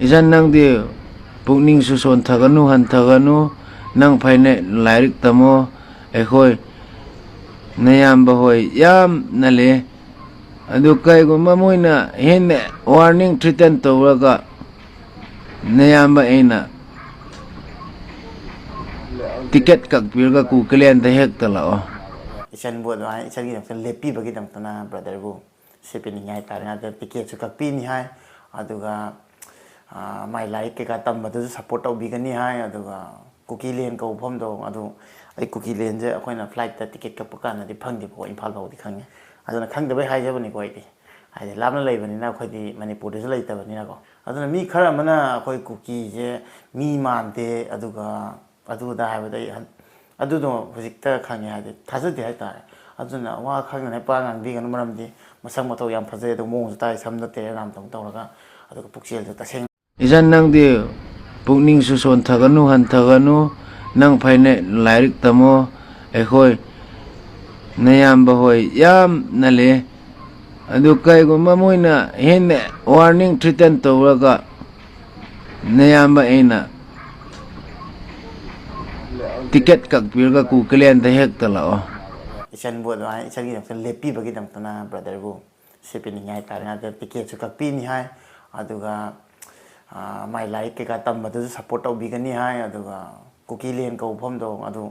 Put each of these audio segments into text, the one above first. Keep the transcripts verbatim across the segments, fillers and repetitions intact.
ꯏꯆꯟ, ꯅꯪꯗꯤ ꯄꯨꯛꯅꯤꯡꯁꯨ ꯁꯣꯟꯊꯒꯅꯨ, ꯍꯟꯊꯒꯅꯨ, ꯅꯪ ꯐꯩꯅ ꯂꯥꯏꯔꯤꯛ ꯇꯝꯃꯣ꯫ ꯑꯩꯈꯣꯏ ꯅꯌꯥꯝꯕ ꯍꯣꯏ ꯌꯥꯝꯅ ꯂꯩ꯫ ꯑꯗꯨ ꯀꯩꯒꯨꯝꯕ ꯃꯣꯏꯅ ꯍꯦꯟꯅ warning, threaten ꯇꯧꯔꯒ ꯅꯌꯥꯝꯕ ꯑꯩꯅ ticket ꯀꯛꯄꯤꯔꯒ ꯀꯨꯀꯤꯂꯦꯟꯗ ꯍꯦꯛꯇ ꯂꯥꯛꯑꯣ꯫ ꯏꯆꯟꯕꯨ ꯑꯗꯨꯃꯥꯏꯅ ꯏꯆꯟꯒꯤꯗꯃꯛꯇ ꯂꯦꯞꯄꯤꯕꯒꯤꯗꯃꯛꯇꯅ brotherꯕꯨ ꯁꯤ ꯄꯤꯅꯤꯡꯉꯦ ꯍꯥꯏꯇꯥꯔꯦ꯫ ꯉꯥꯛꯇ ticketꯁꯨ ꯀꯛꯄꯤꯅꯤ ꯍꯥꯏ, ꯑꯗꯨꯒ ꯃꯥꯏ ꯂꯥꯏꯔꯤꯛ ꯀꯩꯀꯥ ꯇꯝꯕꯗꯁꯨ support ꯇꯧꯕꯤꯒꯅꯤ ꯍꯥꯏ꯫ ꯑꯗꯨꯒ ꯀꯨꯀꯤꯂꯦꯟ ꯀꯧꯕ ꯃꯐꯝꯗꯣ, ꯑꯗꯨ ꯑꯩ ꯀꯨꯀꯤꯂꯦꯟꯁꯦ ꯑꯩꯈꯣꯏꯅ flightꯇ ticket ꯀꯛꯄ ꯀꯥꯟꯗꯗꯤ ꯐꯪꯗꯦꯕꯀꯣ, ꯏꯝꯐꯥꯜ ꯐꯥꯎꯗꯤ ꯈꯪꯉꯦ꯫ ꯑꯗꯨꯅ ꯈꯪꯗꯕꯩ ꯍꯥꯏꯖꯕꯅꯤꯀꯣ꯫ ꯑꯩꯗꯤ ꯍꯥꯏꯗꯤ ꯂꯥꯞꯅ ꯂꯩꯕꯅꯤꯅ, ꯑꯩꯈꯣꯏꯗꯤ ꯃꯅꯤꯄꯨꯔꯗꯁꯨ ꯂꯩꯇꯕꯅꯤꯅꯀꯣ꯫ ꯑꯗꯨꯅ ꯃꯤ ꯈꯔ ꯑꯃꯅ ꯑꯩꯈꯣꯏ ꯀꯨꯀꯤꯁꯦ ꯃꯤ ꯃꯥꯟꯗꯦ, ꯑꯗꯨꯒ ꯑꯗꯨ ꯑꯗꯥ ꯍꯥꯏꯕꯗ ꯑꯩ ꯍꯟ- ꯑꯗꯨꯗꯣ ꯍꯧꯖꯤꯛꯇ ꯈꯪꯉꯦ, ꯍꯥꯏꯗꯤ ꯊꯥꯖꯗꯦ ꯍꯥꯏꯇꯥꯔꯦ꯫ ꯑꯗꯨꯅ ꯋꯥ ꯈꯪꯗꯅ ꯄꯥ ꯉꯥꯡꯕꯤꯒꯅꯨ, ꯃꯔꯝꯗꯤ ꯃꯁꯛ ꯃꯇꯧ ꯌꯥꯝ ꯐꯖꯩ, ꯑꯗꯨ ꯃꯑꯣꯡꯁꯨ ꯇꯥꯏ, ꯁꯝꯗ ꯇꯦꯔꯦ ꯔꯥꯝ ꯇꯧ ꯇꯧꯔꯒ, ꯑꯗꯨꯒ ꯄꯨꯛꯆꯦꯜꯁꯨ ꯇꯁꯦꯡꯅ ꯏꯆꯟ, ꯅꯪꯗꯤ ꯄꯨꯛꯅꯤꯡꯁꯨ ꯁꯣꯟꯊꯒꯅꯨ, ꯍꯟꯊꯒꯅꯨ, ꯅꯪ ꯐꯩꯅ ꯂꯥꯏꯔꯤꯛ ꯇꯝꯃꯣ꯫ ꯑꯩꯈꯣꯏ ꯅꯌꯥꯝꯕ ꯍꯣꯏ ꯌꯥꯝꯅ ꯂꯩ꯫ ꯑꯗꯨ ꯀꯩꯒꯨꯝꯕ ꯃꯣꯏꯅ ꯍꯦꯟꯅ warning, threaten ꯇꯧꯔꯒ ꯅꯌꯥꯝꯕ ꯑꯩꯅ ticket ꯀꯛꯄꯤꯔꯒ ꯀꯨꯀꯤꯂꯦꯟꯗ ꯍꯦꯛꯇ ꯂꯥꯛꯑꯣ꯫ ꯏꯆꯟꯕꯨ ꯑꯗꯨꯃꯥꯏꯅ ꯏꯆꯟꯒꯤꯗꯃꯛꯇ ꯂꯦꯞꯄꯤꯕꯒꯤꯗꯃꯛꯇꯅ brotherꯕꯨ ꯁꯤ ꯄꯤꯅꯤꯡꯉꯦ ꯍꯥꯏꯇꯥꯔꯦ꯫ ꯉꯥꯛꯇ ticketꯁꯨ ꯀꯛꯄꯤꯅꯤ ꯍꯥꯏ, ꯑꯗꯨꯒ ꯃꯥꯏ ꯂꯥꯏꯔꯤꯛ ꯀꯩꯀꯥ ꯇꯝꯕꯗꯁꯨ support ꯇꯧꯕꯤꯒꯅꯤ ꯍꯥꯏ꯫ ꯑꯗꯨꯒ ꯀꯨꯀꯤꯂꯦꯟ ꯀꯧꯕ ꯃꯐꯝꯗꯣ, ꯑꯗꯨ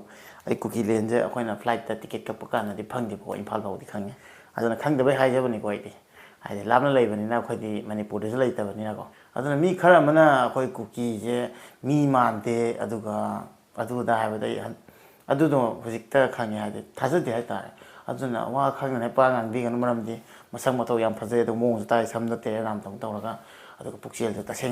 ꯑꯩ ꯀꯨꯀꯤꯂꯦꯟꯁꯦ ꯑꯩꯈꯣꯏꯅ flightꯇ ticket ꯀꯛꯄ ꯀꯥꯟꯗꯗꯤ ꯐꯪꯗꯦꯕꯀꯣ, ꯏꯝꯐꯥꯜ ꯐꯥꯎꯗꯤ ꯈꯪꯉꯦ꯫ ꯑꯗꯨꯅ ꯈꯪꯗꯕꯩ ꯍꯥꯏꯖꯕꯅꯤꯀꯣ꯫ ꯑꯩꯗꯤ ꯍꯥꯏꯗꯤ ꯂꯥꯞꯅ ꯂꯩꯕꯅꯤꯅ, ꯑꯩꯈꯣꯏꯗꯤ ꯃꯅꯤꯄꯨꯔꯗꯁꯨ ꯂꯩꯇꯕꯅꯤꯅꯀꯣ꯫ ꯑꯗꯨꯅ ꯃꯤ ꯈꯔ ꯑꯃꯅ ꯑꯩꯈꯣꯏ ꯀꯨꯀꯤꯁꯦ ꯃꯤ ꯃꯥꯟꯗꯦ, ꯑꯗꯨꯒ ꯑꯗꯨ ꯑꯗꯥ ꯍꯥꯏꯕꯗ ꯑꯩ ꯍꯟ- ꯑꯗꯨꯗꯣ ꯍꯧꯖꯤꯛꯇ ꯈꯪꯉꯦ, ꯍꯥꯏꯗꯤ ꯊꯥꯖꯗꯦ ꯍꯥꯏꯇꯥꯔꯦ꯫ ꯑꯗꯨꯅ ꯋꯥ ꯈꯪꯗꯅ ꯄꯥ ꯉꯥꯡꯕꯤꯒꯅꯨ, ꯃꯔꯝꯗꯤ ꯃꯁꯛ ꯃꯇꯧ ꯌꯥꯝ ꯐꯖꯩ, ꯑꯗꯨ ꯃꯑꯣꯡꯁꯨ ꯇꯥꯏ, ꯁꯝꯗ ꯇꯦꯔꯦ ꯔꯥꯝ ꯇꯧ ꯇꯧꯔꯒ, ꯑꯗꯨꯒ ꯄꯨꯛꯆꯦꯜꯁꯨ ꯇꯁꯦꯡꯅ